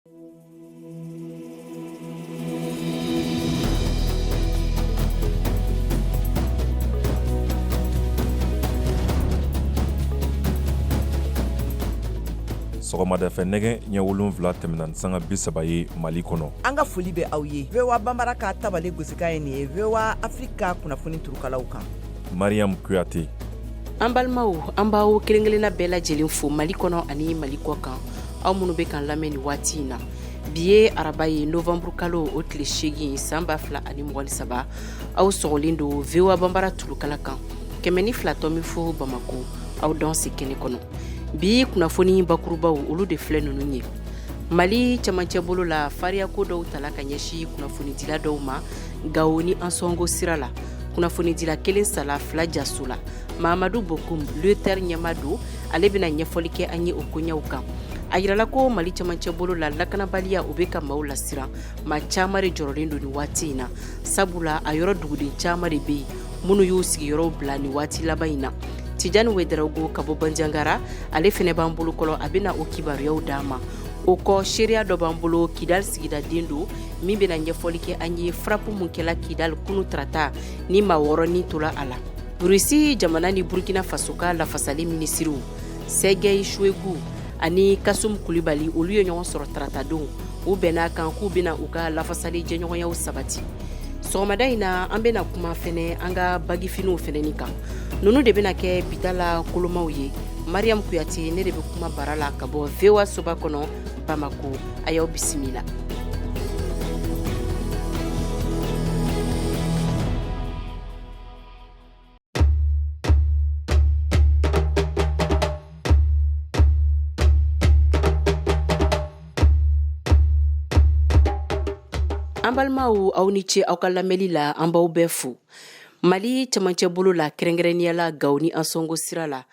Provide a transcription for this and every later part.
Sɔgɔmadafɛ nɛgɛ ɲɛ 7 tɛmɛna ni sanga 30 ye Mali kɔnɔ. An ka foli bɛ aw ye VOA Banbara ka tabale gosikan ye nin ye VOA Afrique ka kunnafoni turukalaw kan. Mariam Kuyate. An balimaw, an b'aw kelen-kelenna bɛɛ lajɛlen fo Mali kɔnɔ ani Mali kɔ kan, aw minnu bɛ k'an lamɛn nin waati in na. Bi ye araba ye novembre kalo o tile 8 san 2023. Aw sɔgɔlen don VOA Banbara turukala kan 102.0 Bamako, aw danse kɛnɛ kɔnɔ. Bi kunnafoni bakurubaw olu de filɛ ninnu ye. Mali cɛmancɛ bolo la, fariyako dɔw tala ka ɲɛsin kunnafonidila dɔw ma Gawo ni Ansɔngo sira la. Kunnafonidila kelen sala, fila jasola. Mahamadu Bokum, Luther ɲɛmaa don, ale bɛna ɲɛfɔli kɛ an ye o koɲɛw kan. A yirala ko Mali cɛmancɛ bolo la, lakanabaliya o bɛ ka maaw lasiran. Maa caman de jɔrɔlen don nin waati in na, sabula a yɔrɔ duguden caman de bɛ yen minnu y'u sigiyɔrɔw bila nin waati laban in na. Tijani Wedarawogo ka bɔ Banjagara, ale fɛnɛ b'an bolokɔrɔ, a bɛna o kibaruyaw d'an ma. O kɔ, seereya dɔ b'an bolo, Kidali sigidaden don min bɛna ɲɛfɔli kɛ an ye frappe mun kɛla Kidali kunu tarata ni maa 6 ni tora a la. Rusi jamana ni Burkina Faso ka lafasali minisiriw Sergei Shoigu ani Kasum Kulibali, olu ye ɲɔgɔn sɔrɔ taratadon. U bɛn'a kan k'u bɛna u ka lafasali jɛɲɔgɔnyaw sabati. Sɔgɔmada in na, an bɛna kuma fɛnɛ an ka bagifiniw fɛnɛni kan. Ninnu de bɛna kɛ bi ta la kolomaw ye. Mariam Kuyate, ne de bɛ kuma bara la ka bɔ VOA soba kɔnɔ Bamako. A y'aw bisimila. An balimaw, aw ni ce aw ka lamɛnli la, an b'aw bɛɛ fo. Mali cɛmancɛ bolo la, kɛrɛnkɛrɛnnenya la Gawo ni Ansɔngo sira la,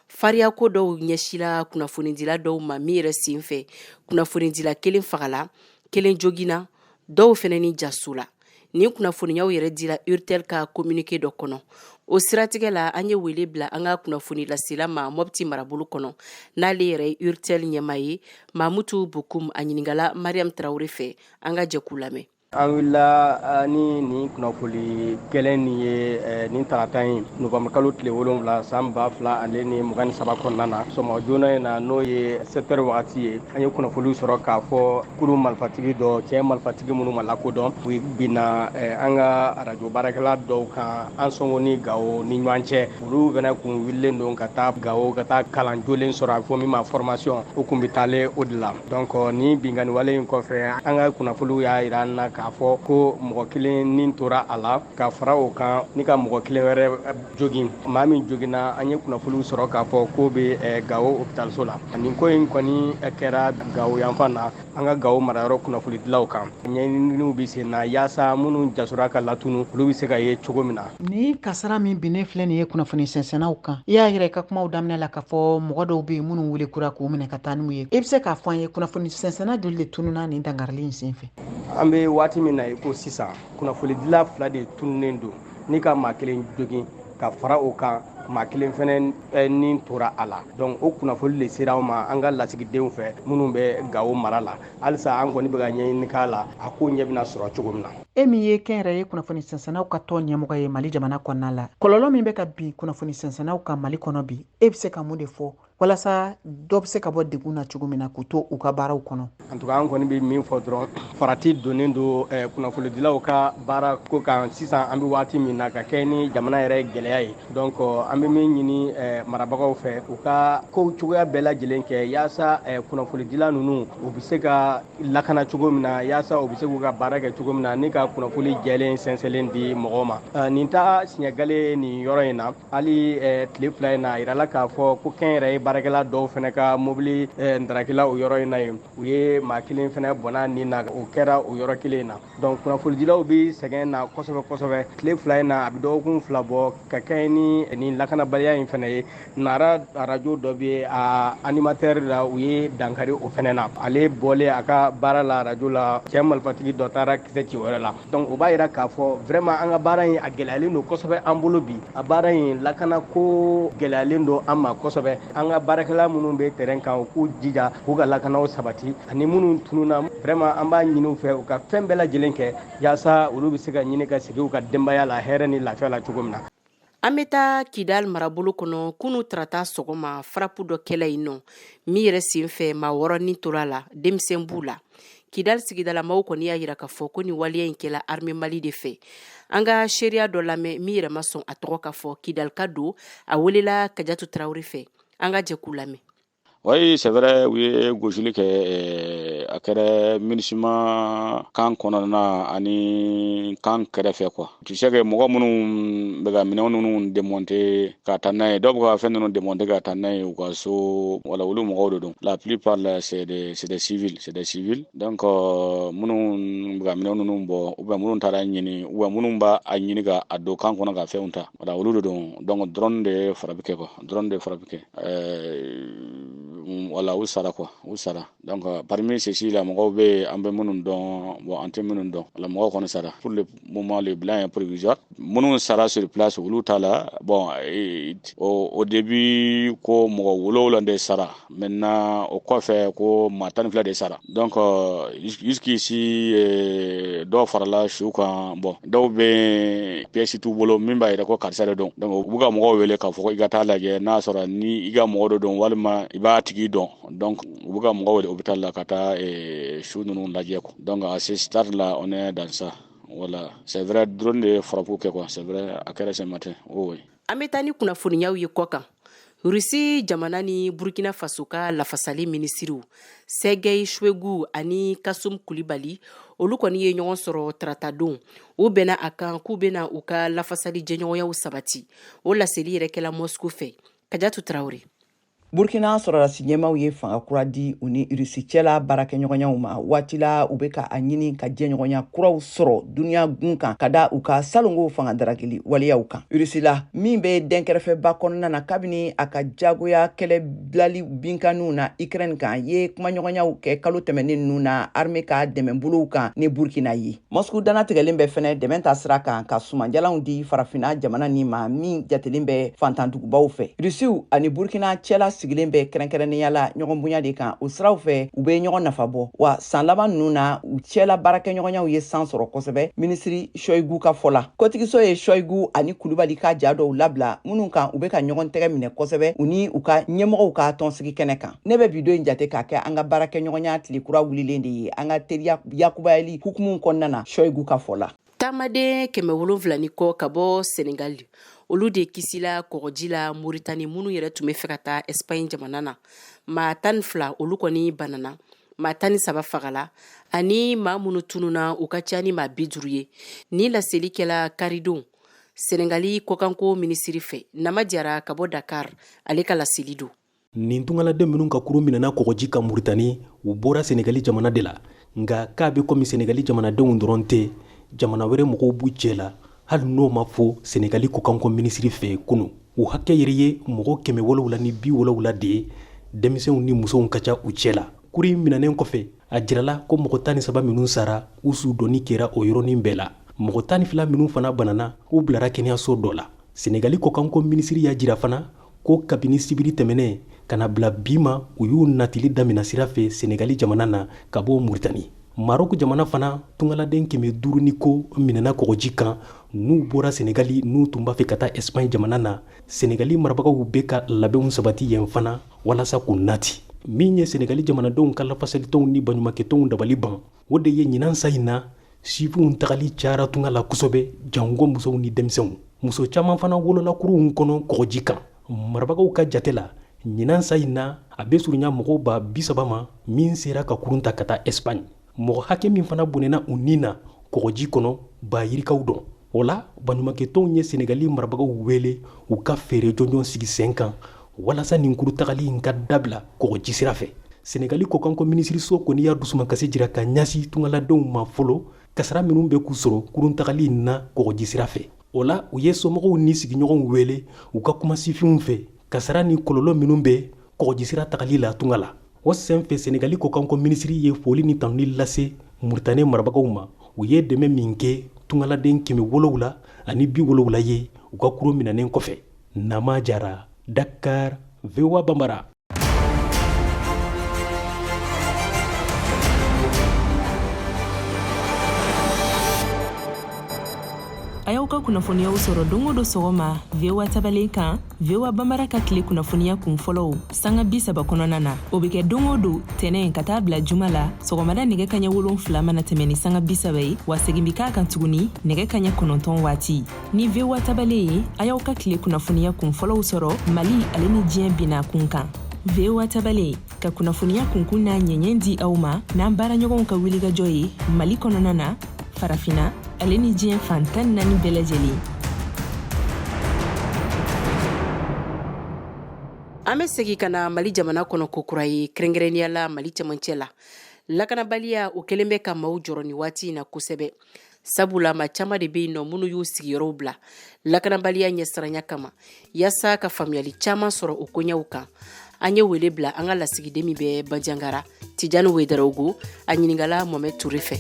fariyako dɔw ɲɛsila kunnafonidila dɔw ma min yɛrɛ senfɛ kunnafonidila kelen fagala, kelen joginna, dɔw fɛnɛ ni jasola. Nin kunnafoniyaw yɛrɛ dira Urtel ka communiqué dɔ kɔnɔ. O siratigɛ la, an ye wele bila an ka kunnafoni lasela ma Mɔpti marabolo kɔnɔ, n'ale yɛrɛ ye Urtel ɲɛmaa ye, Mamutu Bokum. A ɲininkala Mariam Tarawele fɛ, an ka jɛ k'u lamɛn. An wulila ni nin kunnafoni gɛlɛn nin ye nin tarata in novembre kalo tile 7 san 2023 kɔnɔna na, sɔgɔma joona in na, n'o ye 7 heures wagati ye, an ye kunnafoniw sɔrɔ k'a fɔ kuru marifatigi dɔ, cɛ marifatigi minnu ma lakodɔn, u binna an ka arajo baarakɛla dɔw kan Ansɔngo ni Gawo ni ɲɔgɔn cɛ. Olu fana kun wulilen don ka taa Gawo ka taa kalan jolen sɔrɔ, a bɛ fɔ min ma formation, u kun bɛ taalen o de la. Donc nin binkanni wale in kɔfɛ, an ka kunnafoniw y'a jira an na k'a fɔ ko mɔgɔ kelen ni tora a la, ka fara o kan ni ka mɔgɔ kelen wɛrɛ jogin. Maa min joginna, an ye kunnafoniw sɔrɔ k'a fɔ k'o bɛ Gawo hôpitalso la. Nin ko in kɔni kɛra Gawo yanfan na, an ka Gawo marayɔrɔ kunnafonidilaw kan. Ɲɛɲininiw bɛ sen na yaasa minnu jasora ka latunu, olu bɛ se ka ye cogo min na. Nin kasara min binnen filɛ nin ye kunnafoni sɛnsɛnnaw kan, i y'a yira i ka kumaw daminɛ la k'a fɔ mɔgɔ dɔw bɛ yen minnu wele kura k'u minɛ ka taa n'u ye. I bɛ se k'a fɔ an ye kunnafoni sɛnsɛnna joli de tununna nin dankarili in senfɛ? An bɛ waati min na i ko sisan, kunnafonidila 2 de tununnen don ni ka maa kelen jogin, ka fara o kan maa kelen fɛnɛ ni tora a la. Donc o kunnafoni de sera anw ma an ka lasigidenw fɛ minnu bɛ Gawo mara la. Halisa an kɔni bɛ ka ɲɛɲini k'a la, a ko ɲɛ bɛna sɔrɔ cogo min na. E min ye kɛnyɛrɛye kunnafoni sɛnsɛnnaw ka tɔn ɲɛmɔgɔ ye Mali jamana kɔnɔna la, kɔlɔlɔ min bɛ ka bin kunnafoni sɛnsɛnnaw kan Mali kɔnɔ bi, e bɛ se ka mun de fɔ walasa dɔ bɛ se ka bɔ degun na cogo min na k'u to u ka baaraw kɔnɔ? En tout cas, an kɔni bɛ min fɔ dɔrɔn, farati donnen don kunnafonidilaw ka baara ko kan sisan, an bɛ waati min na, ka kɛ ni jamana yɛrɛ gɛlɛya ye. Donc an bɛ min ɲini marabagaw fɛ, u ka kow cogoya bɛɛ lajɛlen kɛ yaasa kunnafonidila ninnu u bɛ se ka lakana cogo min na, yaasa u bɛ se k'u ka baara kɛ cogo min na ni ka kunnafoni jɛlen sɛnsɛnlen di mɔgɔw ma. Nin ta siɲɛ gale nin yɔrɔ in na. Hali tile 2 in na, a yirala k'a fɔ ko kɛnyɛrɛye baarakɛla dɔw fana ka mobili ndarakila o yɔrɔ in na yen, u ye maa kelen fana bɔnna nin na, o kɛra o yɔrɔ kelen in na. Donc kunnafonidilaw bɛ sɛgɛn na kosɛbɛ kosɛbɛ. Tile 2 in na, a bɛ dɔgɔkun 2 bɔ, ka kɛɲɛ ni nin lakanabaliya in fana ye. Nara arajo dɔ bɛ a animateur la, u ye dankari o fana na. Ale bɔlen a ka baara la arajo la, cɛ marifatigi dɔ taara kisɛ ci o yɔrɔ la. Donc o b'a yira k'a fɔ vraiment an ka baara in a gɛlɛyalen don kosɛbɛ an bolo bi. A baara in lakana ko gɛlɛyalen don an ma kosɛbɛ. An ka ka baarakɛla minnu bɛ terrain kan, u k'u jija k'u ka lakanaw sabati, ani minnu tununna, vraiment an b'a ɲini u fɛ, u ka fɛn bɛɛ lajɛlen kɛ yaasa olu bɛ se ka ɲini ka segin u ka denbaya la hɛrɛ ni lafiya la cogo min na. An bɛ taa Kidal marabolo kɔnɔ. Kunu tarata sɔgɔma, frappe dɔ kɛla yen nɔ min yɛrɛ senfɛ, maa 6 ni tora la, denmisɛn b'u la. Kidal sigidalamaw kɔni y'a yira k'a fɔ ko nin waleya in kɛla armée Mali de fɛ. An ka seereya dɔ lamɛn min yɛrɛ ma sɔn a tɔgɔ ka fɔ, Kidalika don, a welela Kajatu Tarawele fɛ. An ka jɛ k'u lamɛn. Oui, c'est vrai, u ye gosili kɛ. A kɛra MINUSMA camp kɔnɔna ani camp kɛrɛfɛ quoi. Tu sais que mɔgɔ minnu bɛ ka minɛn ninnu démonter ka taa n'a ye, dɔw bɛ ka fɛn ninnu démonter ka taa n'a ye u ka so, wala olu mɔgɔw de don. La plupart là, c'est des civils, c'est des civils. Donc minnu bɛ ka minɛn ninnu bɔ, ou bien minnu taara ɲini, ou bien minnu b'a a ɲini ka a don camp kɔnɔ ka fɛnw ta, wala olu de don. Donc drone de ye frappe kɛ quoi, drone de ye frappe kɛ. Wala u sara quoi, u sara. Donc parmi ceux-ci là, mɔgɔw bɛ yen an bɛ minnu dɔn, bon, an tɛ minnu dɔn. Wala mɔgɔw kɔni sara. Pour le moment, le bilan est provisoire. Minnu sara sur place, olu t'a la. Bon, au début ko mɔgɔ 7 de sara, maintenant o kɔfɛ ko maa 12 de sara. Donc jusqu'ici dɔw farala su kan. Bon, dɔw bɛ pièce t'u bolo min b'a yira ko karisa de don. Donc u bɛ ka mɔgɔw wele k'a fɔ ko i ka taa lajɛ n'a sɔrɔ ni i ka mɔgɔ dɔ don walima i b'a tigi dɔn. Donc u bɛ ka mɔgɔw wele hôpital la ka taa su ninnu lajɛ quoi. Donc à ce stade là, on est dans ça. Voilà, c'est vrai, drone de ye frappe kɛ quoi, c'est vrai, a kɛra ce matin, oui. An bɛ taa ni kunnafoniyaw ye kɔ kan. Rusi jamana ni Burkina Faso ka lafasali minisiriw Sergei Shoigu ani Kasum Kulibali, olu kɔni ye ɲɔgɔn sɔrɔ taratadon. U bɛnna a kan k'u bɛna u ka lafasali jɛɲɔgɔnyaw sabati. O laseli yɛrɛ kɛla Moscou fɛ. Kajatu Tarawele. Burkina sɔrɔdasi ɲɛmaw ye fanga kura di u ni Irisi cɛla baarakɛɲɔgɔnyaw ma. Waati la u bɛ ka a ɲini ka jɛɲɔgɔnya kuraw sɔrɔ duniɲa gun kan ka da u ka salongo fanga darakili waleyaw kan. Irisi la min bɛ dɛnkɛrɛfɛba kɔnɔna na kabini a ka jagoya kɛlɛ bilali binkanniw na Ukraine kan, ye kumaɲɔgɔnyaw kɛ kalo tɛmɛnen ninnu na armée ka dɛmɛbolow kan ni Burkina ye. Moscou danatigɛlen bɛ fɛnɛ dɛmɛ ta sira kan ka sumanjalanw di Farafinna jamana nin ma min jatelen bɛ fantandugubaw fɛ. Irisiw ani Burkina cɛla sigilen bɛ kɛrɛnkɛrɛnnenya la ɲɔgɔn bonya de kan. O siraw fɛ, u bɛ ɲɔgɔn nafa bɔ wa. San laban ninnu na, u cɛla baarakɛɲɔgɔnyaw ye san sɔrɔ kosɛbɛ. Minisiri Shoigu ka fɔ la, kɔtigiso ye Shoigu ani Kulubali ka ja dɔw labila minnu kan u bɛ ka ɲɔgɔn tɛgɛ minɛ kosɛbɛ u ni u ka ɲɛmɔgɔw ka tɔnsigi kɛnɛ kan. Ne bɛ bi don in jate k'a kɛ an ka baarakɛɲɔgɔnya tile kura wulilen de ye an ka teriya yakubayali hukumu kɔnɔna na, Shoigu ka fɔ la. Taamaden 700 ni kɔ ka bɔ Senegali, olu de kisila kɔgɔji la Moritani, minnu yɛrɛ tun bɛ fɛ ka taa Espagne jamana na. Maa 12, olu kɔni banana, maa 13 fagala, ani maa minnu tununa, u ka ca ni maa 50 ye. Ni laseli kɛla karidon Senegali kɔkanko minisiri fɛ. Nama Jara ka bɔ Dakar, ale ka laseli don. Nin tungaladen minnu ka kurun minɛna kɔgɔji kan Muritani, u bɔra Senegali jamana de la. Nka k'a bɛ komi Senegali jamanadenw dɔrɔn tɛ, jamana wɛrɛ mɔgɔw b'u cɛ la, hali n'o ma fɔ Senegali kɔkanko minisiri fɛ kunu. U hakɛ yɛrɛ ye mɔgɔ 770 de ye, denmisɛnw ni musow ka ca u cɛ la. Kuru minɛnen kɔfɛ, a jirala ko mɔgɔ 13 minnu sara, u su donni kɛra o yɔrɔnin bɛɛ la. Mɔgɔ 12 minnu fana banana, u bilara kɛnɛyaso dɔ la. Senegali kɔkanko minisiri y'a jira fana ko kabini sibiri tɛmɛnen ka na bila bi ma, u y'u natili damina sira fɛ Senegali jamana na ka bɔ Muritani. Marɔku jamana fana, tungaladen 500 ni ko minɛna kɔgɔji kan, n'u bɔra Senegali, n'u tun b'a fɛ ka taa Espagne jamana na. Senegali marabagaw bɛ ka labɛnw sabati yen fana walasa k'u nati. Min ye Senegali jamanadenw ka lafasalitɔnw ni baɲumankɛtɔnw dabali ban, o de ye ɲinan sa in na, sifinw tagali cayara tunga la kosɛbɛ, jango musow ni denmisɛnw. Muso caman fana wolola kurunw kɔnɔ kɔgɔji kan. Marabagaw ka jate la, ɲinan sa in na, a bɛ surunya mɔgɔw 30.000 ma min sera ka kurun ta ka taa Espagne. Mɔgɔ hakɛ min fana bɔnɛna u ni na kɔgɔji kɔnɔ, ba yirikaw dɔn. O la, baɲumankɛtɔnw ye Senegali marabagaw wele u ka feere jɔnjɔn sigi sen kan walasa nin kuru tagali in ka dabila kɔgɔji sira fɛ. Senegali kɔkanko minisiriso kɔni y'a dusumakasi jira ka ɲɛsin tungaladenw ma fɔlɔ, kasara minnu bɛ k'u sɔrɔ kurun tagali in na kɔgɔji sira fɛ. O la, u ye somɔgɔw ni sigiɲɔgɔnw wele u ka kuma sifinw fɛ, kasara ni kɔlɔlɔ minnu bɛ kɔgɔji sira tagali la tunga la. O sen fɛ, Senegali kɔkanko minisiri ye foli ni tanuni lase Muritani marabagaw ma, u ye dɛmɛ min kɛ tungaladen 770 ye u ka kurun minɛnen kɔfɛ. Nama Jara, Dakar, VOA Banbara. A y'aw ka kunnafoniyaw sɔrɔ don o don sɔgɔma VOA tabalen kan, VOA Banbara ka tile kunnafoniya kun fɔlɔw sanga 30 kɔnɔna na. O bɛ kɛ don o don tɛnɛ ka taa bila juma la sɔgɔmada nɛgɛ kaɲɛ 7 mana tɛmɛ ni sanga 30 ye, wa segin bɛ k'a kan tuguni nɛgɛ kaɲɛ 9 waati. Ni VOA tabalen ye, a y'aw ka tile kunnafoniya kun fɔlɔw sɔrɔ Mali ale ni diɲɛ binna kun kan. VOA tabalen ka kunnafoniya kunkun n'a ɲɛɲɛ di aw ma n'an baaraɲɔgɔnw ka wulikajɔ ye Mali kɔnɔna na, Farafina ale ni diɲɛ fan 14 bɛɛ lajɛlen. An bɛ segin ka na Mali jamana kɔnɔ kokura ye, kɛrɛnkɛrɛnnenya la Mali cɛmancɛ la. Lakanabaliya o kɛlen bɛ ka maaw jɔrɔ nin waati in na kosɛbɛ, sabula maa caman de bɛ yen nɔ minnu y'u sigiyɔrɔw bila lakanabaliya ɲɛsiranya kama. Yaasa ka faamuyali caman sɔrɔ o koɲɛw kan, an ye wele bila an ka lasigiden min bɛ Banjagara, Tijani Wedarawogo, a ɲininkala Mohamed Toure fɛ.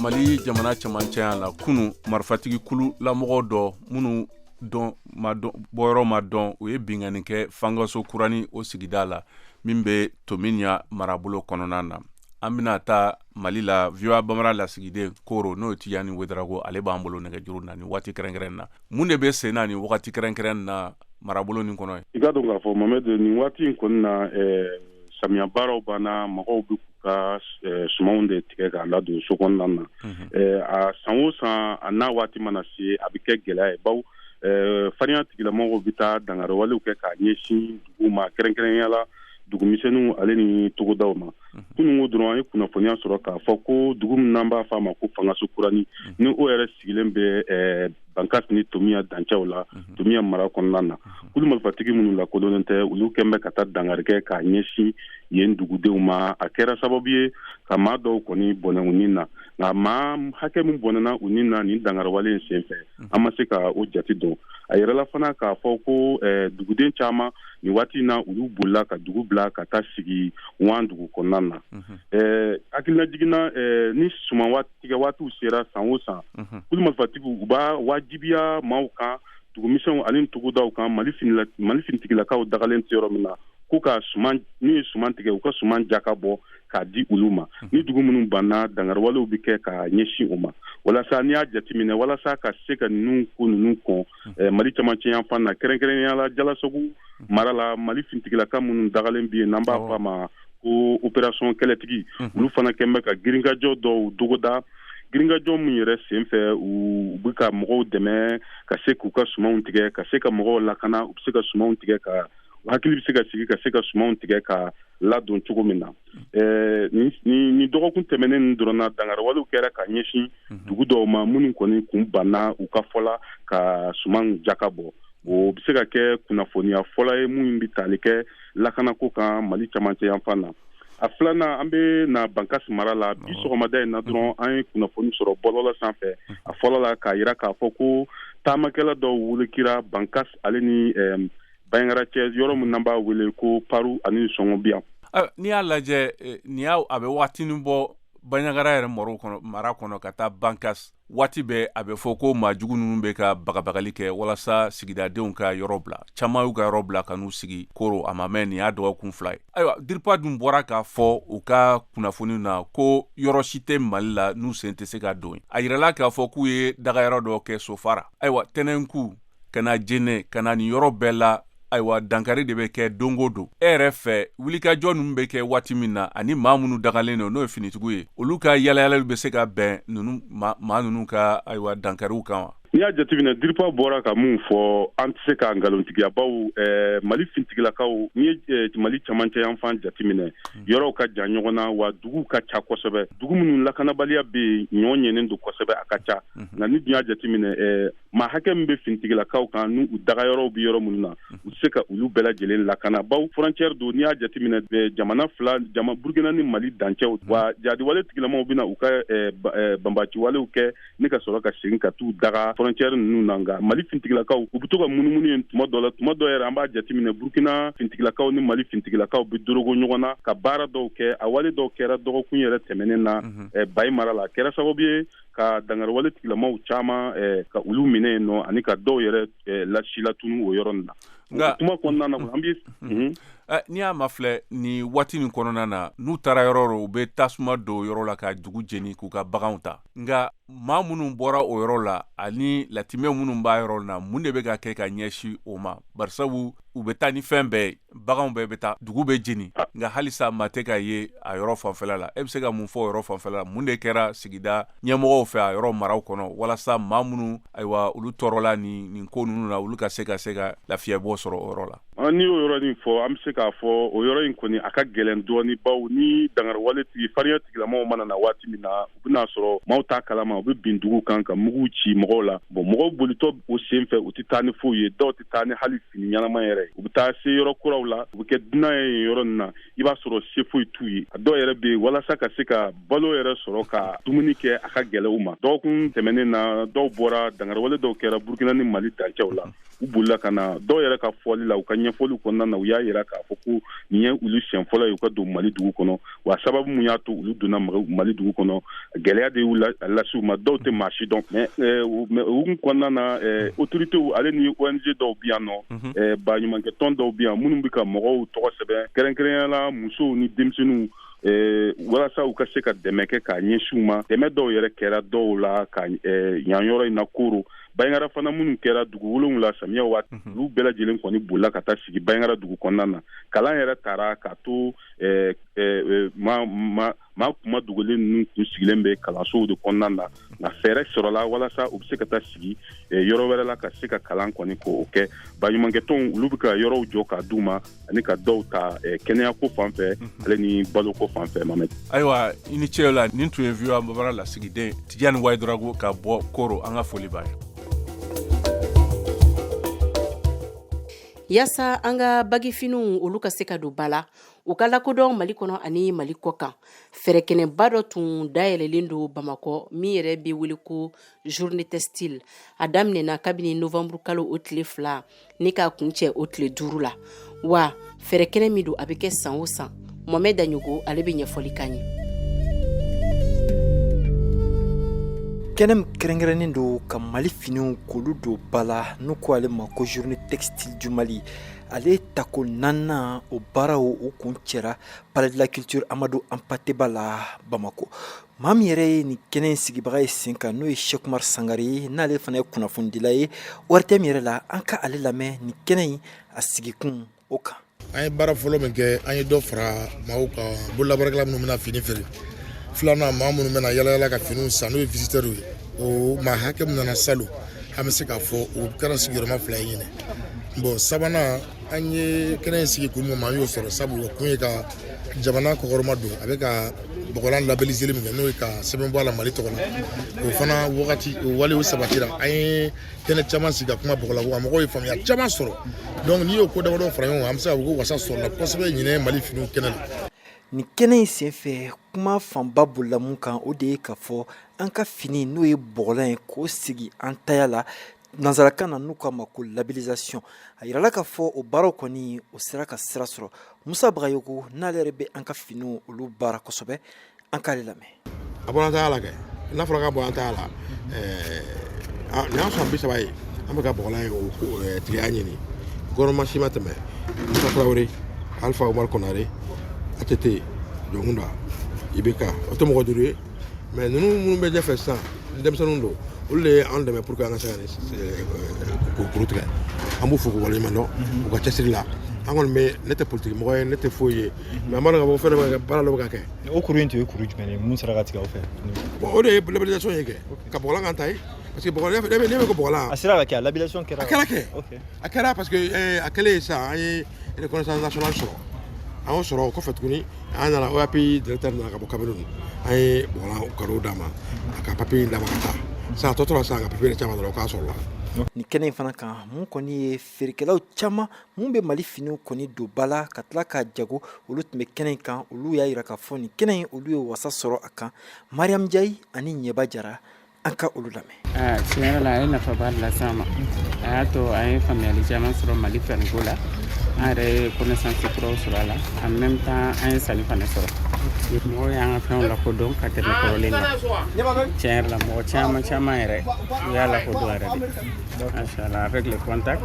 Mali jamana cɛmancɛya la, kunu marifatigi kulu lamɔgɔ dɔ minnu dɔn ma dɔn bɔyɔrɔ ma dɔn, u ye binkanni kɛ Fangaso Kurani o sigida la min bɛ Tominian marabolo kɔnɔna na. An bɛna taa Mali la, VOA Bambara lasigiden Koro, n'o ye Tijani Wedarawogo, ale b'an bolo nɛgɛjuru na nin waati kɛrɛnkɛrɛn na. Mun de bɛ sen na nin wagati kɛrɛnkɛrɛn na marabolo nin kɔnɔ? I ka dɔn k'a fɔ Mohamed, nin waati in kɔni na, samiya baaraw banna, mɔgɔw bɛ ka sumanw de tigɛ k'a ladon so kɔnɔna na. A san o san, a n'a waati mana se, a bɛ kɛ gɛlɛya ye, bawo farinya tigilamɔgɔw bɛ taa dankariwalew kɛ k'a ɲɛsin duguw ma, kɛrɛnkɛrɛnnenya la dugumisɛnninw ale ni togodaw ma. Kununko dɔrɔn, an ye kunnafoniya sɔrɔ k'a fɔ ko dugu min n'an b'a fɔ a ma ko Fangaso Kurani, ni o yɛrɛ sigilen bɛ Bankas ni Tomiya dancɛw la, Tomiya mara kɔnɔna na, kulu marifatigi minnu lakodɔnnen tɛ, olu kɛn bɛ ka taa dankari kɛ k'a ɲɛsin yen dugudenw ma. A kɛra sababu ye ka maa dɔw kɔni bɔnɛ u ni na, nka maa hakɛ min bɔnɛna u ni na nin dankariwale in senfɛ, an ma se ka o jate dɔn. A yɛrɛla fana k'a fɔ ko duguden caman nin waati in na, olu bolila ka dugu bila ka taa sigi wan dugu kɔnɔna na. Hakilina jiginna, ni suman tigɛ waatiw sera san o san, kulu marifatigiw u b'a wajibiya maaw kan, dugumisɛnw ani togodaw kan, Mali finitigilakaw dagalen tɛ yɔrɔ min na, ko ka suman, n'u ye suman tigɛ, u ka suman jaka bɔ k'a di olu ma. Ni dugu minnu banna, dankariwalew bɛ kɛ ka ɲɛsin o ma. Walasa n'i y'a jateminɛ, walasa ka se ka ninnu ko ninnu kɔn Mali cɛmancɛ yanfan na, kɛrɛnkɛrɛnnenya la Jalasagu mara la, Mali finitigilaka minnu dagalen bɛ yen n'an b'a fɔ a ma ko opération kɛlɛtigi, olu fana kɛn bɛ ka girinkajɔ dɔw dogoda, girinkajɔ min yɛrɛ senfɛ u bɛ ka mɔgɔw dɛmɛ ka se k'u ka sumanw tigɛ, ka se ka mɔgɔw lakana, u bɛ se ka sumanw tigɛ, ka hakili bɛ se ka sigi ka se ka sumanw tigɛ ka ladon cogo min na. Nin dɔgɔkun tɛmɛnen nin dɔrɔn na, dankariwalew kɛra ka ɲɛsin dugu dɔw ma minnu kɔni kun banna u ka fɔ la ka suman jaka bɔ. O bɛ se ka kɛ kunnafoniya fɔlɔ ye minnu bɛ tali kɛ lakanako kan Mali cɛmancɛ yanfan na. A filanan, an bɛ na Bankas mara la. Bi sɔgɔmada in na dɔrɔn, an ye kunnafoni sɔrɔ bɔlɔlɔ sanfɛ a fɔlɔ la k'a yira k'a fɔ ko taamakɛla dɔw wulukira Bankas ale ni Bandiagara cɛ, yɔrɔ min n'an b'a wele ko Paru ani Sɔngɔbiyan. N'i y'a lajɛ, nin y'a a bɛ waatinin bɔ Bandiagara yɛrɛ mara kɔnɔ ka taa Bankas, waati bɛɛ a bɛ fɔ ko maa jugu ninnu bɛ ka bagabagali kɛ walasa sigidadenw ka yɔrɔ bila. Caman y'u ka yɔrɔ bila ka n'u sigi Koro, a ma mɛn, nin y'a dɔgɔkun 2 ye. Ayiwa, DIRPA dun bɔra k'a fɔ u ka kunnafoni na ko yɔrɔ si tɛ Mali la n'u sen tɛ se ka don. A yirala k'a fɔ k'u ye dagayɔrɔ dɔ kɛ Sofara. Ayiwa, Tɛnɛnku ka na Jene ka na nin yɔrɔ bɛɛ la, ayiwa, dankari de bɛ kɛ don o don. E yɛrɛ fɛ, wulikajɔ ninnu bɛ kɛ waati min na, ani maa minnu dagalen don, n'o ye finitigiw ye, olu ka yalayalali bɛ se ka bɛn ninnu maa ninnu ka ayiwa dankariw kan wa? N'i y'a jateminɛ, DIRPA bɔra ka mun fɔ, an tɛ se ka nkalontigiya, bawo Mali finitigilakaw, n'i ye Mali cɛmancɛ yanfan jateminɛ, yɔrɔw ka jan ɲɔgɔn na, wa duguw ka ca kosɛbɛ. Dugu minnu lakanabaliya bɛ yen, ɲɔ ɲɛnen don kosɛbɛ, a ka ca. Nka ni dun y'a jateminɛ, maa hakɛ min bɛ finitigilakaw kan n'u dagayɔrɔw bɛ yɔrɔ minnu na, u tɛ se ka olu bɛɛ lajɛlen lakana, bawo frontière don. N'i y'a jateminɛ, jamana fila, jama Burkina ni Mali dancɛw, wa jihadiwale tigilamaw bɛna u ka banbaciwalew kɛ ni ka sɔrɔ ka segin ka t'u daga frontière ninnu na. Nka Mali finitigilakaw, u bɛ to ka munumunu yen tuma dɔ la. Tuma dɔ yɛrɛ, an b'a jateminɛ, Burkina finitigilakaw ni Mali finitigilakaw bɛ dorogo ɲɔgɔn na ka baara dɔw kɛ. A wale dɔw kɛra dɔgɔkun yɛrɛ tɛmɛnen na Bayi mara la, a kɛra sababu ye ka dangariwale tigilamaw caman ka olu minɛ yen nɔ, ani ka dɔw yɛrɛ lasilatunu o yɔrɔ nin na. Nka kuma kɔnɔna na, an bɛ N'i y'a mafilɛ nin waati nin kɔnɔna na, n'u taara yɔrɔ o, u bɛ tasuma don yɔrɔ la ka dugu jeni, k'u ka baganw ta. Nka maa minnu bɔra o yɔrɔ la ani latimɛ minnu b'a yɔrɔ na, mun de bɛ ka kɛ ka ɲɛsin o ma? Barisabu u bɛ taa ni fɛn bɛɛ ye, baganw bɛɛ bɛ taa, dugu bɛ jeni, nka halisa maa tɛ ka ye a yɔrɔ fanfɛla la. E bɛ se ka mun fɔ o yɔrɔ fanfɛla la? Mun de kɛra sigida ɲɛmɔgɔw fɛ a yɔrɔ maraw kɔnɔ, walasa maa minnu, ayiwa, olu tɔɔrɔla nin ko ninnu na, olu ka se ka lafiyabɔ sɔrɔ o yɔrɔ la? N'i y'o yɔrɔ nin fɔ, an bɛ se k'a fɔ o yɔrɔ in kɔni, a ka gɛlɛn dɔɔni, baw ni dangariwale tigi farinya tigilamaw mana na waati min na, u bɛna sɔrɔ maaw t'a kalama, u bɛ bin dugu kan ka mugu ci mɔgɔw la. Bon, mɔgɔw bolitɔ o sen fɛ, u tɛ taa ni foyi ye, dɔw tɛ taa ni hali fini ɲɛnama yɛrɛ. U bɛ taa se yɔrɔ kuraw la, u bɛ kɛ dunan ye yen yɔrɔ nin na, i b'a sɔrɔ se foyi t'u ye. A dɔw yɛrɛ bɛ yen, walasa ka se ka balo yɛrɛ sɔrɔ ka dumuni kɛ, a ka gɛlɛ u ma. Dɔgɔkun tɛmɛnen na, dɔw bɔra, dangariwale dɔw kɛra Burukina ni Mali dancɛw la, u bolila ka na. Dɔw yɛrɛ ka fɔli la, u ka ɲɛfɔliw kɔnɔna na, u y'a yira k'a fɔ ko nin ye olu siɲɛ fɔlɔ ye u ka don Mali dugu kɔnɔ. Wa sababu mun y'a to olu donna Mali dugu kɔnɔ, gɛlɛya de y'u lase u ma. Dɔw tɛ maa si dɔn. Mais o hukumu kɔnɔna na, autorités ale ni ONG dɔw bi yan nɔ, baɲumankɛ tɔn dɔw bi yan minnu bɛ ka mɔgɔw tɔgɔ sɛbɛn, kɛrɛnkɛrɛnnenya la musow ni denmisɛnninw, walasa u ka se ka dɛmɛ kɛ k'a ɲɛsin u ma. Dɛmɛ dɔw yɛrɛ kɛra dɔw la ka yan yɔrɔ in na Koro, Banjagara fana. Minnu kɛra dugu 7 samiya waati, olu bɛɛ lajɛlen kɔni bolila ka taa sigi Banjagara dugu kɔnɔna na. Kalan yɛrɛ taara k'a to maa kuma dogolen ninnu kun sigilen bɛ kalansow de kɔnɔna na, nka fɛɛrɛ sɔrɔla walasa u bɛ se ka taa sigi yɔrɔ wɛrɛ la ka se ka kalan kɔni k'o kɛ. Baɲumankɛtɔnw, olu bɛ ka yɔrɔw jɔ k'a d'u ma, ani ka dɔw ta kɛnɛyako fan fɛ, ale ni baloko fan fɛ, Mamɛdi. Ayiwa, i ni ce la. Nin tun ye VOA Bambara lasigiden Tijani Wayidorago ka bɔ Koro. An ka foli b'a ye. Yaasa an ka bagifiniw, olu ka se ka don ba la, u ka lakodɔn Mali kɔnɔ ani Mali kɔ kan, fɛrɛkɛnɛba dɔ tun dayɛlɛlen don Bamakɔ min yɛrɛ bɛ wele ko Journée Textile. A daminɛna kabini novembre kalo o tile 2 ni k'a kun cɛ o tile 5 la. Wa fɛrɛkɛnɛ min don, a bɛ kɛ san o san. Mohamed Daɲogo, ale bɛ ɲɛfɔli kan ye. Kɛnɛ min kɛrɛnkɛrɛnnen don ka Mali finiw k'olu don ba la, n'u ko ale ma ko Journée Textile du Mali, ale tako naaninan o baaraw o kun cɛra Palais de la Culture Amadou Hampâté Bâ la Bamakɔ. Maa min yɛrɛ ye nin kɛnɛ in sigibaga ye sen kan, n'o ye Cheick Oumar Sangare ye, n'ale fana ye kunnafonidila ye ORTM yɛrɛ la, an ka ale lamɛn nin kɛnɛ in a sigikun o kan. An ye baara fɔlɔ min kɛ, an ye dɔ fara maaw kan, bololabaarakɛla minnu bɛna fini feere. Filanan, maa minnu bɛna yala yala ka finiw san, n'o ye visiteurs ye, o maa hakɛ min nana salon, an bɛ se k'a fɔ o kɛra sigiyɔrɔma 2 ye ɲinɛ. Bon, sabanan, an ye kɛnɛ in sigi kun min kama, an y'o sɔrɔ, sabu o kun ye ka jamana kɔkɔrɔma don. A bɛ ka bɔgɔlan labelliseli min kɛ, n'o ye ka sɛbɛn bɔ a la Mali tɔgɔ la, o fana wagati o walew sabatira. An ye kɛnɛ caman sigi ka kuma bɔgɔlanko kan, mɔgɔw ye faamuya caman sɔrɔ. Donc n'i y'o ko damadɔ fara ɲɔgɔn kan, an bɛ se k'a fɔ ko wasa sɔrɔla kosɛbɛ ɲinɛ Mali finiw kɛnɛ la. Nin kɛnɛ in senfɛ, kuma fanba bolila mun kan, o de ye k'a fɔ an ka fini, n'o ye bɔgɔlan ye, k'o sigi an taya la, nansarakan na n'u k'a ma ko labellisation. A yirala k'a fɔ o baaraw kɔni, o sera ka sira sɔrɔ. Musa Bagayogo, n'ale yɛrɛ bɛ an ka finiw olu baara kosɛbɛ, an k'ale lamɛn. A bɔra an ta la kɛ, n'a fɔra k'a bɔ an ta la, nin y'an san 30 ye an bɛ ka bɔgɔlan ye, o tigiya ɲini. Gouvernement si ma tɛmɛ, Musa Tarawele, Alpha Umar Konare, ATT, Dioncounda, IBK, o tɛ mɔgɔ duuru ye. Mais ninnu minnu bɛ ɲɛfɛ sisan, denmisɛnninw don, olu de ye an dɛmɛ pour que an ka se ka nin kuru tigɛ. An b'u fo k'u waleɲuman dɔn u ka cɛsiri la. An kɔni bɛ, ne tɛ politique mɔgɔ ye, ne tɛ foyi ye, mais an b'a dɔn k'a fɔ fɛn dɔ bɛ ka kɛ, baara dɔ bɛ ka kɛ. O kuru in tun ye kuru jumɛn ye mun sera ka tigɛ aw fɛ? Bon, o de ye labellisation ye kɛ ka bɔgɔlan kan ta ye, parce que bɔgɔlan, ne bɛ ko bɔgɔlan. A sera ka kɛ, a labellisation kɛra? A kɛra kɛ, a kɛra, parce que a kɛlen sisan, an ye reconnaissance nationale sɔrɔ. An y'o sɔrɔ o kɔfɛ tuguni, an nana OAP directeur nana ka bɔ Cameroun, an ye bɔgɔlan cadeau d'a ma, a ka papier d'a ma ka taa. Sisan a tɔ tora sisan ka papier caman dɔrɔn, o k'a sɔrɔ la. Nin kɛnɛ in fana kan, mun kɔni ye feerekɛlaw caman mun bɛ Mali finiw kɔni don ba la ka tila k'a jago, olu tun bɛ kɛnɛ in kan. Olu y'a jira k'a fɔ nin kɛnɛ in, olu ye wasa sɔrɔ a kan. Mariam Jayi ani Ɲɛba Jara, an ka olu lamɛn. Tiɲɛ yɛrɛ la, a ye nafaba lase an ma. A y'a to an ye faamuyali caman sɔrɔ Mali finiko la. An yɛrɛ ye connaissance kuraw sɔrɔ a la, en même temps an ye sanni fana sɔrɔ. Mɔgɔw y'an ka fɛnw lakodɔn ka tɛmɛ kɔrɔlen kan. Tiɲɛ yɛrɛ la, mɔgɔ caman caman yɛrɛ, u y'a lakodɔn yɛrɛ de. Machallah, avec le contact,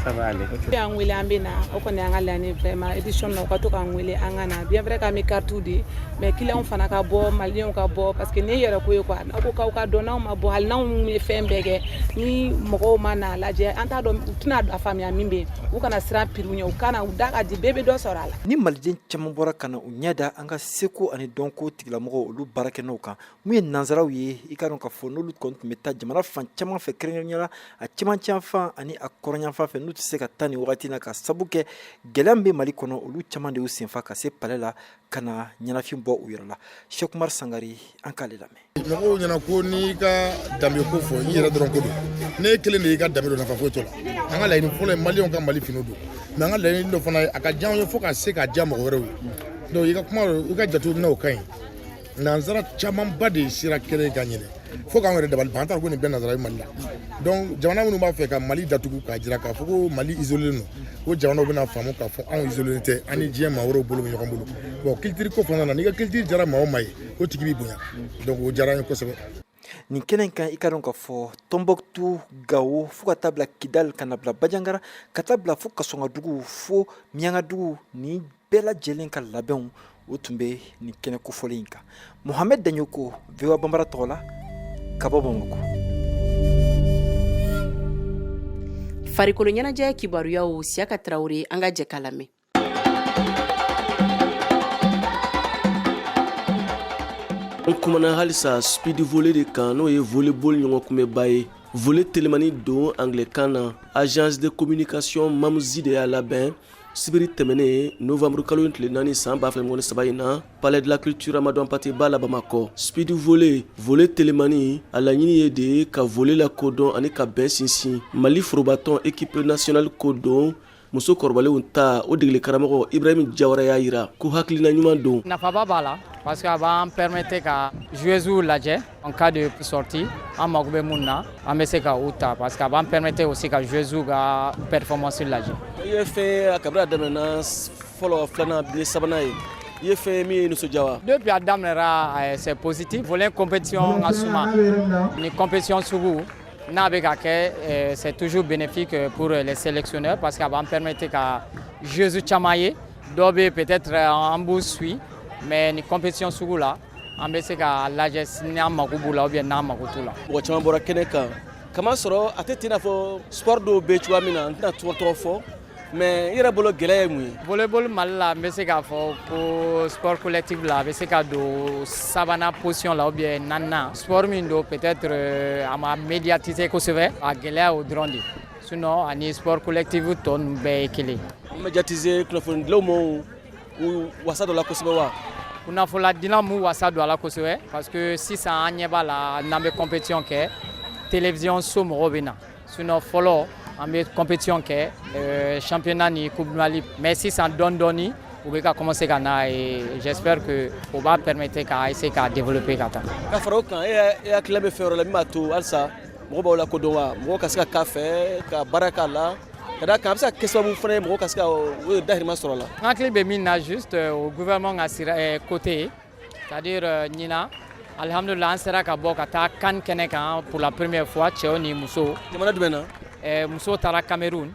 ça va aller. Y'an wele, an bɛ na. O kɔni y'an ka laɲini vraiment. Édition na, u ka to k'an wele, an ka na. Bien vrai k'an bɛ carte di, mais clients fana ka bɔ, maliyɛnw ka bɔ, parce que nin ye yɛrɛ ko ye quoi. N'aw ko k'aw ka dɔn, n'aw ma bɔ, hali n'anw ye fɛn bɛɛ kɛ, ni mɔgɔw ma n'a lajɛ, an t'a dɔn, u tɛna a faamuya min bɛ yen. U kana siran prix ɲɛ, u kana u da ka di, bɛɛ bɛ dɔ sɔrɔ a la. Ni maliden caman bɔra ka na u ɲɛ da an ka seko ani dɔnko tigilamɔgɔw, olu baarakɛnɔw kan, mun ye nansaraw ye, i ka dɔn k'a fɔ n'olu kɔni tun bɛ taa jamana fan caman fɛ, kɛrɛnkɛrɛnnenya la a cɛmancɛ ani a kɔrɔnyanfan fɛ, n'u tɛ se ka taa nin wagati na ka sabu kɛ gɛlɛya min bɛ Mali kɔnɔ, olu caman de y'u senfa ka se palais la ka na ɲɛnafin bɔ u yɛrɛ la. Cheikh Umar Sangare, an k'ale lamɛn. Mɔgɔw ɲɛna ko n'i ka danbe ko fɔ, i yɛrɛ dɔrɔn ko don. Ne kelen de y'i ka danbe don, nafa foyi t'o la. An ka laɲini fɔlɔ ye maliyɛnw ka Mali finiw don, mais an ka laɲini dɔ fana ye a ka diya anw ye fo ka se k'a diya mɔgɔ wɛrɛw ye. Donc i ka kuma, i ka jateminɛw ka ɲi. Nansara camanba de sera kɛnɛ ka ɲinɛ fo k'an yɛrɛ dabali ban. An t'a dɔn ko nin bɛɛ nansara ye Mali la. Donc jamana minnu b'a fɛ ka Mali datugu, k'a jira k'a fɔ ko Mali isolé don, o jamanaw bɛna faamu k'a fɔ anw isolé tɛ, an ni diɲɛ maa wɛrɛw bolo bɛ ɲɔgɔn bolo. Bon, culture ko fana na, n'i ka culture diyara maa o maa ye, o tigi b'i bonya. Donc o diyara an ye kosɛbɛ. Nin kɛnɛ in kan, i ka dɔn k'a fɔ Tɔnbɔkutu, Gawo, fo ka taa bila Kidali, ka na bila Bajangara, ka taa bila fo Kasɔngadugu, fo Miyangadugu, nin bɛɛ lajɛlen ka labɛnw o tun bɛ nin kɛnɛ kofɔlen in kan. Mohamed Daɲoko, VOA Banbara tɔgɔ la, ka bɔ Bamakɔ. Farikolo ɲɛnajɛ kibaruyaw, Siyaka Tarawele, an ka jɛ k'a lamɛn. An kumana halisa speed volley de kan, n'o ye volleyball ɲɔgɔnkunbɛnba ye. Volley telimani don anglɛkan na. Agence de communication Mamzi de y'a labɛn sibiri tɛmɛnen, novembre kalo tile 4 san 2023 in na, palais de la culture Amadou Hampâté Bâ la Bamakɔ. Speed volley, volley telimani, a laɲini ye de ka volley lakodɔn ani ka bɛn sinsin. Mali forobatɔn équipe nationale ko don, muso kɔrɔbalenw ta, o degeli karamɔgɔ Ibrahim Jawara y'a yira ko hakilina ɲuman don. Nafaba b'a la parce que a b'an permettre ka joueuses lajɛ en cas de sortie. An mago bɛ mun na, an bɛ se ka u ta, parce que a b'an permettre aussi ka joueuses ka performance lajɛ. I ye fɛn kabini a daminɛna, fɔlɔ, filanan, bi sabanan ye, i ye fɛn min ye nisɔndiya wa? Depuis a daminɛra, c'est positif. Volley compétition ka suma, ni compétition sugu n'a bɛ ka kɛ, c'est toujours bénéfique pour les sélectionneurs, parce que a b'an permettre ka joueuses caman ye. Dɔw bɛ peut-être an b'u suit, mais ni compétition sugu la, an bɛ se ka lajɛ n'an mago b'u la ou bien n'an mago t'u la. Mɔgɔ caman bɔra kɛnɛ kan kama sɔrɔ a tɛ ten, i n'a fɔ sport dɔw bɛ cogoya min na, n tɛna tɔgɔ tɔgɔ fɔ, mais i yɛrɛ bolo, gɛlɛya ye mun ye? Volleyball Mali la, n bɛ se k'a fɔ ko sport collectif la, a bɛ se ka don sabanan position la ou bien naaninan. Sport min don, peut-être a ma médiatiser kosɛbɛ, a gɛlɛya o dɔrɔn de. Sinon ani sport collectif tɔ ninnu bɛɛ ye kelen. Médiatiser, kunnafonidilaw ma u wasa dɔ la kosɛbɛ wa? Kunnafonidilaw m'u wasa don a la kosɛbɛ, parce que sisan an ɲɛ b'a la, n'an bɛ compétition kɛ, télévision so mɔgɔw bɛ na. Sinon fɔlɔ, an bɛ compétition kɛ, championnat ni coupe du Mali, mais sisan dɔɔni dɔɔni u bɛ ka commencer ka na, et j'espère que o b'a permettre ka essayer ka développer ka taa. Ka fara o kan, e hakilina bɛ fɛn wɛrɛ la min b'a to halisa mɔgɔw b'aw lakodɔn wa, mɔgɔw ka se ka k'a fɛ ka baara k'a la, ka d'a kan a bɛ se ka kɛ sababu fana ye mɔgɔw ka se ka u dahirimɛ sɔrɔ a la? N hakili bɛ min na, juste o gouvernement ka sira côté, c'est-à-dire ɲinan, alhamdulillah, an sera ka bɔ ka taa CAN kɛnɛ kan pour la première fois, cɛw ni musow. Jamana jumɛn na? Musow taara Cameroun,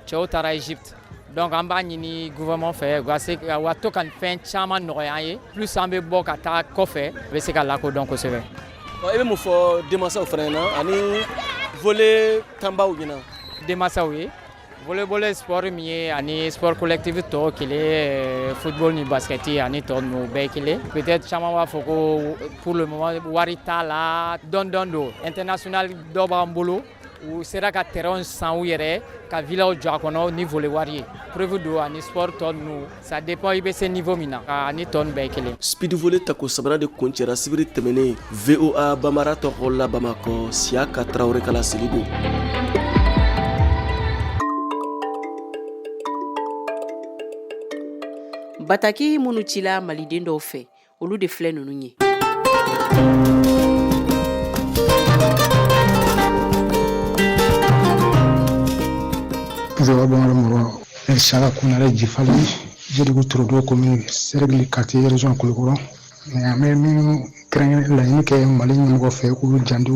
cɛw taara Égypte. Donc an b'a ɲini gouvernement fɛ u ka se ka u ka to ka fɛn caman nɔgɔya an ye. Plus an bɛ bɔ ka taa kɔfɛ, u bɛ se ka lakodɔn kosɛbɛ. I bɛ mun fɔ denmansaw fana ɲɛna ani volley tanbaw ɲɛna? Denmansaw ye, volleyball sport min ye ani sport collectif tɔw kelen, football ni basket ani tɔ ninnu, bɛɛ ye kelen. Peut-être caman b'a fɔ ko pour le moment wari t'a la. Dɔɔni dɔɔni don. International dɔ b'an bolo, u sera ka terrain san u yɛrɛ, ka villaw jɔ a kɔnɔ ni volley wari ye. Preuve don, ani sport tɔ ninnu, ça dépend i bɛ se niveau min na, ani tɔ ninnu bɛɛ ye kelen. Speed volley tako sabanan de kuncɛra sibiri tɛmɛnen. VOA Bambara tɔgɔ la Bamakɔ, Siyaka Tarawele ka laseli don. Bataki minnu cila maliden dɔw fɛ, olu de filɛ ninnu ye. VOA Bambara mɔgɔ, ne Saka Konare Jifali, Jelibugu Torodo commune cercle quartier région Kulukɔrɔ. An bɛ min kɛrɛnkɛrɛn laɲini kɛ Mali ɲɛmɔgɔ fɛ k'u janto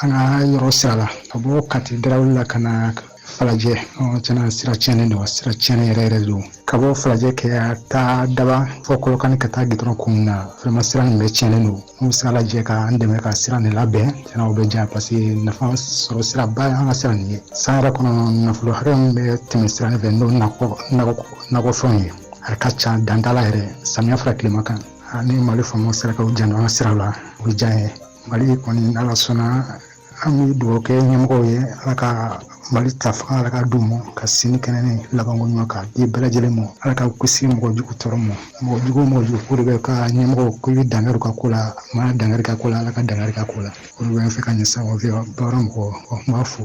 an ka yɔrɔ sira la ka bɔ Kati Darawele la ka na Falajɛ. Tiɲɛna sira tiɲɛnen don, sira tiɲɛnen yɛrɛ yɛrɛ don. Ka bɔ Falajɛ ka taa Daba fɔ Kɔlɔkani ka taa gidɔrɔn kun na, vraiment sira nin bɛɛ tiɲɛnen don. N'u bɛ se ka lajɛ ka an dɛmɛ ka sira nin labɛn, tiɲɛna o bɛ diya parce que nafa sɔrɔ siraba ye an ka sira nin ye. San yɛrɛ kɔnɔ nafolo hakɛ min bɛ tɛmɛ sira nin fɛ n'o nakɔfɛnw ye, a ka ca dan t'a la yɛrɛ, samiya fara tilema kan. Ni Mali faamaw sera k'u janto an ka sira la, o bɛ diya an ye. Mali kɔni n'Ala sɔnna, an bɛ dugawu kɛ ɲɛmɔgɔw ye, Ala ka Mali ta fanga Ala ka d'u ma ka sini kɛnɛ ni labanko ɲuman k'a di bɛɛ lajɛlen ma. Ala ka kisi mɔgɔ jugu tɔɔrɔ ma. Mɔgɔ jugu mɔgɔ jugu ko de bɛ ka ɲɛmɔgɔw ko i bɛ dankari u ka ko la, maa dankari ka ko la, Ala ka dankari ka ko la. O de bɛ n fɛ ka ɲɛsin aw ma, baara mɔgɔ, n b'a fo.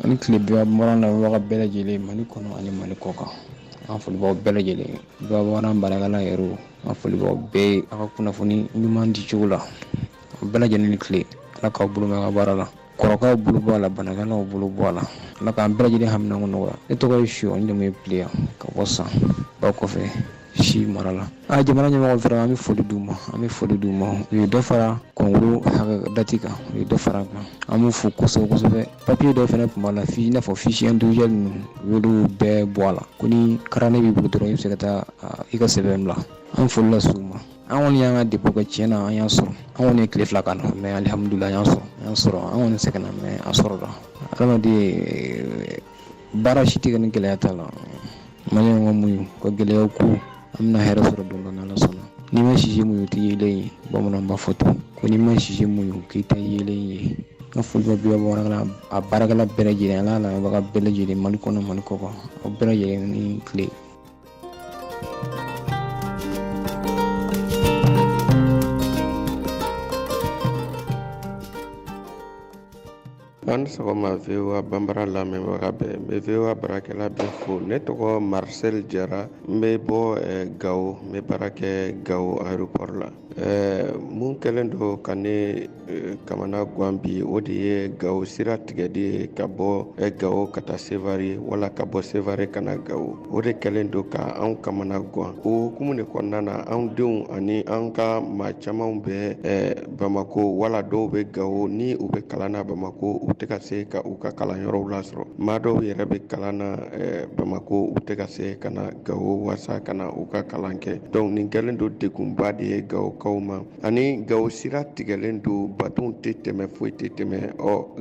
Ani tile VOA Bambara lamɛnbaga bɛɛ lajɛlen Mali kɔnɔ ani Mali kɔ kan, an foli b'aw bɛɛ lajɛlen. VOA Bambara baarakɛla yɛrɛw, an foli b'aw bɛɛ ye aw ka kunnafoni ɲuman di cogo la. Aw bɛɛ lajɛlen ni tile, Ala k'aw bolo mɛn aw ka baara la. Kɔrɔkaw bolo bɔ a la, banakɛlaw bolo bɔ a la, Ala k'an bɛɛ lajɛlen haminanko nɔgɔya. Ne tɔgɔ ye Siyɔ, n jamu ye Pileya, ka bɔ San ba kɔfɛ si mara la. A jamana ɲɛmɔgɔ fɛnɛ, an bɛ foli d'u ma, an bɛ foli d'u ma. U ye dɔ fara concours hakɛ date kan, u ye dɔ fara a kan, an b'u fo kosɛbɛ kosɛbɛ. Papiye dɔw fɛnɛ tun b'a la, i n'a fɔ fiche individuelle ninnu, u y'olu bɛɛ bɔ a la. Ko ni carnet b'i bolo dɔrɔn, i bɛ se ka taa i ka sɛbɛn bila. An foli lase u ma. An kɔni y'an ka dépôt kɛ, tiɲɛ na an y'a sɔrɔ. An kɔni ye tile 2 k'a nɔfɛ, mais alihamudulila an y'a sɔrɔ, an y'a sɔrɔ. An kɔni sɛgɛnna, mais a sɔrɔla. Adamaden baara si tɛ kɛ ni gɛlɛya t'a la. Maliyɛnw ka muɲu ka gɛlɛyaw ku, an bɛna hɛrɛ sɔrɔ don dɔ n'Ala sɔnna. N'i ma sisi muɲu, i tɛ yeelen ye. Bamananw b'a fɔ ten ko n'i ma sisi muɲu, k'i tɛ yeelen ye. N ka foli bɛ VOA Bambara a baarakɛla bɛɛ lajɛlen, a n'a lamɛnbaga bɛɛ lajɛlen, Mali kɔnɔ, Mali kɔ kan, aw bɛɛ lajɛlen ni tile. An ni sɔgɔma VOA Bambara lamɛnbaga bɛɛ, n bɛ VOA baarakɛla bɛɛ fo. Ne tɔgɔ Marcel Jara, n bɛ bɔ Gawo, n bɛ baara kɛ Gawo aéroport la. Mun kɛlen don ka ne kamana gwan bi, o de ye Gawo sira tigɛli ye ka bɔ Gawo ka taa Sevare, wala ka bɔ Sevare ka na Gawo. O de kɛlen don ka anw kamana gwan. O hukumu de kɔnɔna na, anw denw ani an ka maa camanw bɛ Bamako, wala dɔw bɛ Gawo, ni u bɛ kalan na Bamako, u tɛ ka se ka u ka kalanyɔrɔw lasɔrɔ. Maa dɔw yɛrɛ bɛ kalan na Bamako, u tɛ ka se ka na Gawo walasa ka na u ka kalan kɛ. Donc nin kɛlen don degunba de ye Gawokaw ma. Ani Gawo sira tigɛlen don, batonw tɛ tɛmɛ, foyi tɛ tɛmɛ.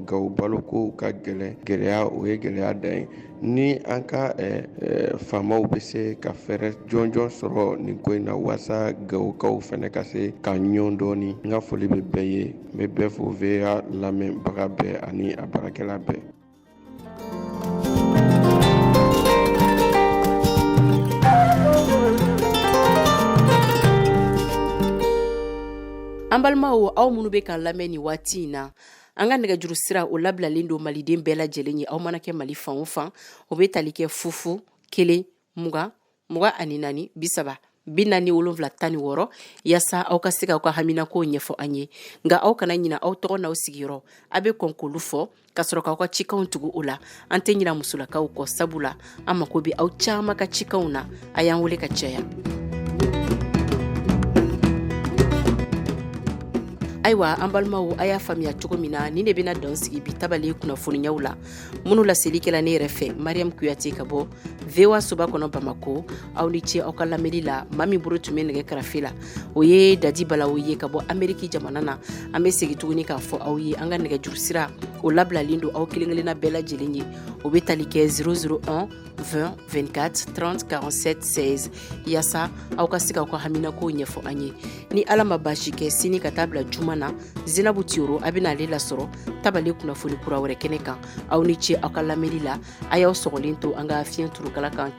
Gawo balokow ka gɛlɛn, gɛlɛya o ye gɛlɛya dan ye. Ni an ka faamaw bɛ se ka fɛɛrɛ jɔnjɔn sɔrɔ nin ko in na walasa Gawokaw fɛnɛ ka se ka ɲɔn dɔɔni. N ka foli bɛ bɛɛ ye, n bɛ bɛɛ fo, VOA lamɛnbaga bɛɛ ani a baarakɛla bɛɛ. An balimaw, aw minnu bɛ k'an lamɛn nin waati in na, an ka nɛgɛjuru sira o labilalen don maliden bɛɛ lajɛlen ye. Aw mana kɛ Mali fan o fan, o bɛ tali kɛ 0 0 20 24 30 47 16, yaasa aw ka se k'aw ka haminakow ɲɛfɔ an ye. Nka aw kana ɲina aw tɔgɔ n'aw sigiyɔrɔ, a bɛ kɔn k'olu fɔ ka sɔrɔ k'aw ka cikanw tugu o la. An tɛ ɲina musolakaw kɔ, sabula an mako bɛ aw caman ka cikanw na. A y'an wele ka caya. Ayiwa an balimaw, a y'a faamuya cogo min na, nin de bɛna dan sigi bi tabale kunnafoniyaw la, minnu laseli kɛla ne yɛrɛ fɛ, Mariam Kuyate, ka bɔ VOA soba kɔnɔ Bamako. Aw ni ce aw ka lamɛnni la. Maa min bolo tun bɛ nɛgɛ karafe la, o ye Dadi Balawo ye ka bɔ Ameriki jamana na. An bɛ segin tuguni k'a fɔ aw ye, an ka nɛgɛjuru sira o labilalen don aw kelen-kelenna bɛɛ lajɛlen ye. O bɛ tali kɛ 001 20 24 30 47 16, yaasa aw ka se k'aw ka haminakow ɲɛfɔ an ye. Ni Ala ma baasi kɛ, sini ka taa bila juma na, Zenabu Tiyoro, a bɛna ale lasɔrɔ tabale kunnafoni kura wɛrɛ kɛnɛ kan. Aw ni ce aw ka lamɛnni la. A y'aw sɔgɔlen to an ka fiɲɛ turukala kan